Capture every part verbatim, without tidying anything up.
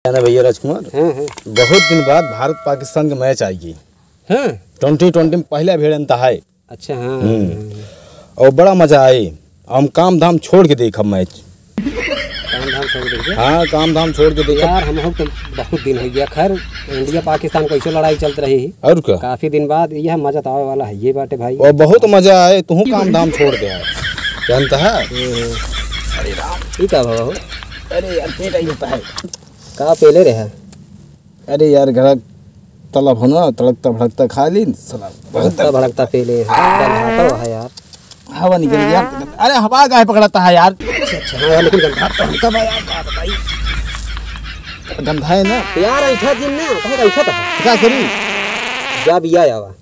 है ना भैया राजकुमार? हाँ, हाँ। बहुत दिन बाद भारत पाकिस्तान के मैच आएगी। हाँ। ट्वेंटी ट्वेंटी में पहला भिड़ंत है। अच्छा, हाँ। हम्म। और बड़ा मजा आए। हम काम धाम छोड़ के देखब मैच। काम धाम छोड़ के देखब? हाँ, काम धाम छोड़ के देखब। यार, हम तो बहुत दिन हो गया। खैर, इंडिया पाकिस्तान को ऐसे लड़ाई चलत रही। और का? काफी दिन बाद यह मजा तो आवे वाला है, ये बाटे भाई। और बहुत मजा आए, तू काम धाम छोड़ दे। जानता है? हम्म। अरे राम। ये का भवा हो? अरे यार, पेट ही होता है। का पेले रहे? अरे यार, घर तलब हो ना, तड़कता भड़कता खा ली, साला। भड़कता भड़कता पेले है, गंधाता है यार। हवा निकल गया। अरे, हवा काहे पकड़ता है यार? अच्छा, अच्छा, हाँ, लेकिन गंधाता हमका बा यार, का बताई? गंधा है ना? यार, ऐठा जिन ना, कहे ऐठा था। क्या करी? जा बिया आवा।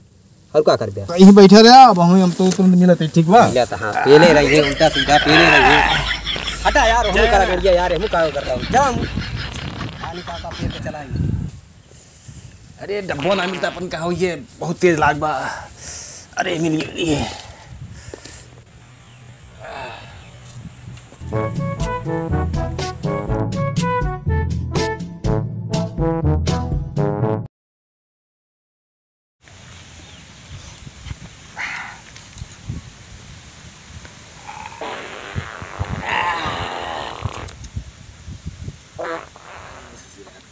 और का करबे? यहीं बैठे रहे, अब हम, हम तो तुरंत मिलत है, ठीक बा? मिलत, हाँ, पेले रहिए, उल्टा सीधा पेले रहिए। हटा यार, हम का कर दिया यार, हम का कर रहा हूँ? चल हम पानी का, का पी के चलाएंगे। अरे, डब्बो ना मिलता अपन का हो, ये बहुत तेज लाग बा। अरे, मिल गई, मिल गई।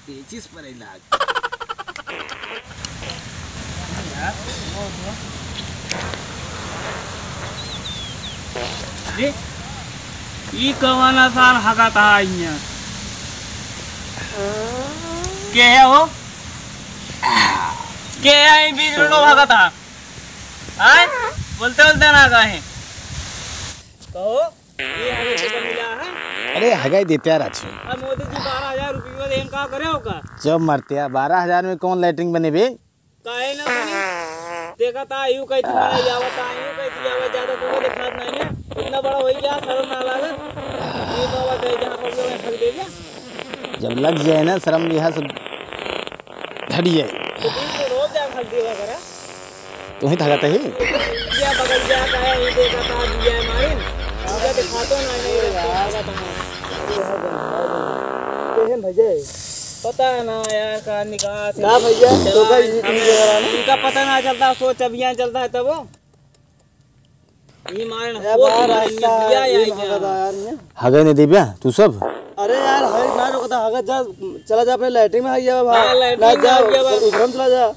पेचिस पर ही लाग। अरे, ई कवन आसान हगत हा इहाँ? के है हो? के है ई बीच रोडो हगत हा? आय? बोलते बोलते ना कहे। कहो, ये हमें से मिला है। अरे, हगाई देते यार अच्छे। अब मोदी जी बारह हजार रुपये दे, हम का करे होगा? जब मरते यार, बारह हजार में कौन लैट्रिन बने बे? काहे ना बनी? देखा था, यूं कहती मना जावत, यूं कहती जावत, ज्यादा तुमको दिखात नहीं है। इतना बड़ा हो गया, शर्म ना लागत। ये बाबा दे, जहाँ पर जो है, हक दे गया। जब लग जाए ना शर्म, यहाँ से हट जाए। तो तुम तो रोज जा, हक देवा करा। तू ही थका ही। क्या बगल जा, काहे नहीं देखा था, दिया है मारिन। मुझे दिखा तो ना, नहीं देखा था। केहन भैया? पता ना यार, का निकास है। का भैया? तो का ये, ये जगह रहा ना? इनका पता ना चलता, सोच अभियान चलता है तब वो। ये मारन ए, हो बाहर तुम्हारे रास्ता है, दिया ये या भागा क्या? था यार, ये। हगे नहीं दिव्या, तू सब? अरे यार, हगे ना रोकता, हगे जा, चला जा अपने लैट्रिन में, हगे जा बाहर। हाँ, लैट्रिन ना में जा, हगे जा बस। उधर में चला जा।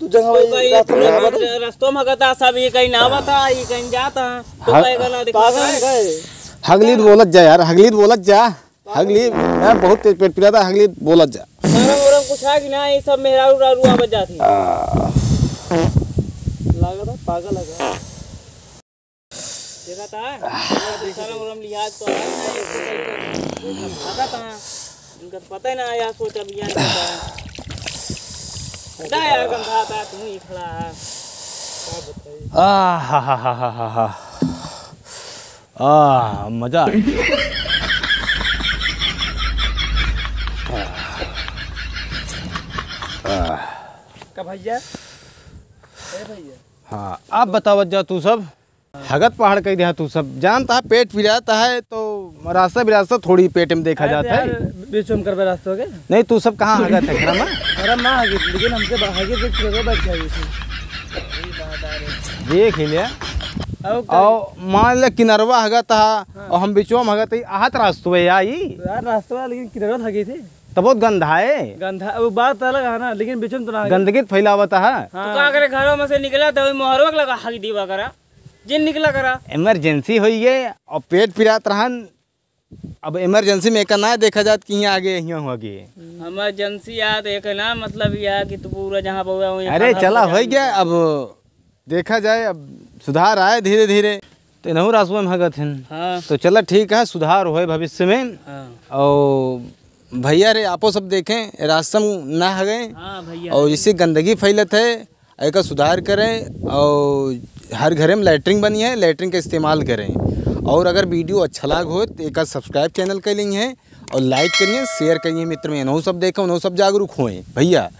तू जगह तो वही भाई, रास्ते में पूरा हगे बता। रस्तों में हगता सब, ये कहीं ना बता, ये कहीं जाता। तो हाँ। कहीं का ना दिखता पागल है। है क्या? हगली तो बोलत जा यार, हगली तो बोलत जा। हगली, यार, बहुत तेज पेट पिरात है, हगली बोलत जा। शरम उरम कुछ है कि ना, ये सब मेहरारू उरारू आवत जात ही। आ। लागत है, पागल है का? देखा था? शरम उरम लिहाज तो है ना, ये तो भागा था। इनका तो पता ही ना, यार, सोच अब यहाँ क्या है। ना यार, गंधा था, तू ही खड़ा है। क्या बताइए? आ, हा, हा। आ, मजा आ गया। आ, आ। का भैया? ए भैया। हाँ, आप बतावत जा तू सब। हगत पहाड़ कह दिया तू सब। जानता है पेट पिराता है तो रास्ता बिरास्ता थोड़ी पेट में देखा अरे जाता है। यार, बीच में करबे रास्ता के। नहीं, तू सब कहाँ हगत है घरा में? अरे माँ हगी, लेकिन हमसे बा-, हगी से किनारे बैठ जाएगी थी। देख ही लिया। अब का- और मान ले किनरवा हगत हा, हाँ। और हम बिचवा में हगत ही, आहत रास्तवे आई। यार, रास्तवा, लेकिन किनरवा हगी थी। तो बहुत गंदा है। गंदा, वो बात अलग है ना, लेकिन बिचवा में तो ना हगी। गंदगी तो फैलावत है। हाँ। तो का करे, घरों में से निकला तो वही मोहरवा के लगा हगी दीवा करा, जिन निकला करा। इमरजेंसी होई है और पेट पिरात रहन, अब इमरजेंसी में एका ना देखा जात कि हियाँ आगे, हियाँ हुआ गे। इमरजेंसी याद एक ना, मतलब यह कि तू पूरा जहाँ बउआ वहीं अरे, खड़ा चला, हो हो गया, जाएगा। अब देखा जाए, अब सुधार आए धीरे धीरे, तो इनहू रासुआ में हगत हन। हाँ। तो चला, ठीक है, सुधार होए भविष्य में। हाँ। और भैया रे, आपो सब देखें, रास्ता में ना हगे। हाँ भैया। और इससे गंदगी फैलत है, एका सुधार करें और हर घरे में लैट्रिन बनी है, लैट्रिन का इस्तेमाल करें। और अगर वीडियो अच्छा लाग हो तो एका subscribe channel कर ली है और like करिए, share करिए, मित्र में इनहू सब देखें, उनहू सब जागरूक होएं। भैया,